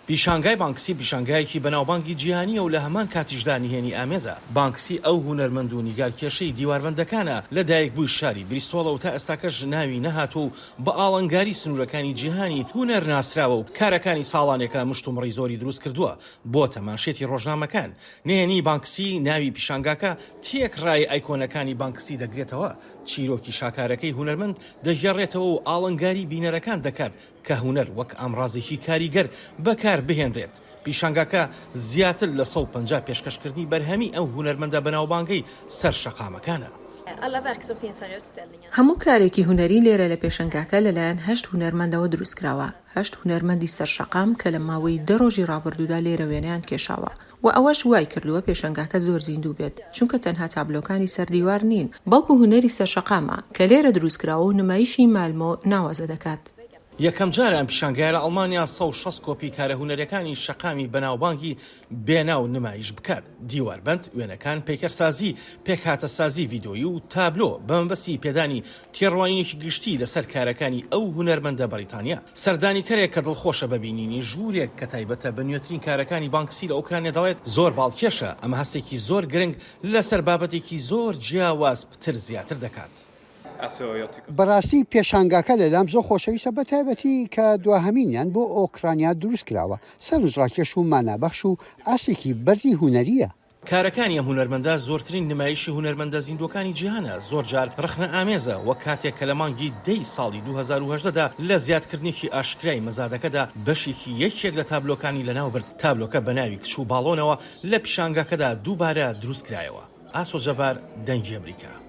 پیشانگای بانکسی پیشانگایەکی بەناوبانگی جیهانییە و لە هەمان کاتیشدا نهێنی ئامێزە. بانکسی ئەو هونەرمەند و نیگارکێشەی دیواربەندەکانە لە دایکبووی شاری بریستۆڵە و تا ئێستاکەش ناوی نەهاتووە و بە ئاڵنگاری سنوورەکانی جیهانی هونەر ناسراوە و کارەکانی ساڵانێکە مشتومڕی زۆری دروست کردووە بۆتە مانشێتی ڕۆژنامەکان. نهێنی بانکسی ناوی پیشانگاکە تێکڕای ئایکۆنەکانی بانکسی دەگرێتەوە، چیرۆکی شاکارەکەی هونەرمەند دەگێڕێتەوە و ئاڵنگاری بینەرەکان دەکات کە هونەر وەک ئامڕازێکی کاریگەر بەکار بهێنرێت. پیشانگاکە زیاتر لە 150 پێشکەشکردنی بەرهەمی ئەو هونەرمەندە بەناوبانگەی سەر شەقامەکانە. هەموو کارێکی هونەری لێرە لە پێشەنگاکە لەلایەن هەشت هونەرمەندەوە دروستکراوە، هەشت هونەرمەندی سەر شەقام کە لە ماوەی دە ڕۆژی ڕابردوودا لێرە وێنەیان کێشاوە و ئەوەش وای کردووە پێشەنگاکە زۆر زیندوو بێت، چونکە تەنها تابلۆکانی سەر دیوار نین، بەڵکو هونەری سەر شەقامە کە لێرە دروستکراوە و نمایشی مالمۆ ناوازە دەکات. یەکەمجارە ئەم پیشانگایە لە ئەڵمانیا 160 کۆپی کارە هونەریەکانی شەقامی بەناوبانگی بێناو نمایش بکات، دیواربەند، وێنەکان، پەیکەرسازی، پێکهاتەسازی ڤیدۆیی و تابلۆ، بە مەبەستی پێدانی تێڕوانینێکی گشتی لەسەر کارەکانی ئەو هونەرمەندە بەریتانییە. سەردانیکەرێک کە دڵخۆشە بە بینینی ژوورێک کە تایبەتە بە نوێترین کارەکانی بانکسی لە ئۆکرانیا دەڵێت، زۆر باڵکێشە، ئەمە هەستێکی زۆر گرنگ لەسەر بابەتێکی زۆر جیاواز پتر زیاتر دەکات. بەڕاستی پێشانگاکە لەلام زۆر خۆشەویستە بەتایبەتی کە دواهەمینیان بۆ ئۆکرانیا دروستکراوە، سەرنجڕاکێش و مانابەخش و ئاستێکی بەرزی هونەرییە. کارەکانی ئەم هونەرمەندە زۆرترین نمایشی هونەرمەندە زیندووەکانی جیهانە، زۆرجار ڕەخنەئامێزە، وەک کاتێک کە لە مانگی دەی ساڵی 2018 دا لە زیادکردنێکی ئاشکرای مەزادەکەدا بەشێکی یەکێک لە تابلۆکانی لەناوبرد، تابلۆکە بە ناوی کچ و باڵۆنەوە لە پیشانگاکەدا دووبارە دروستکرایەوە. ئاسۆ جەبار، دەنگی ئەمریکا.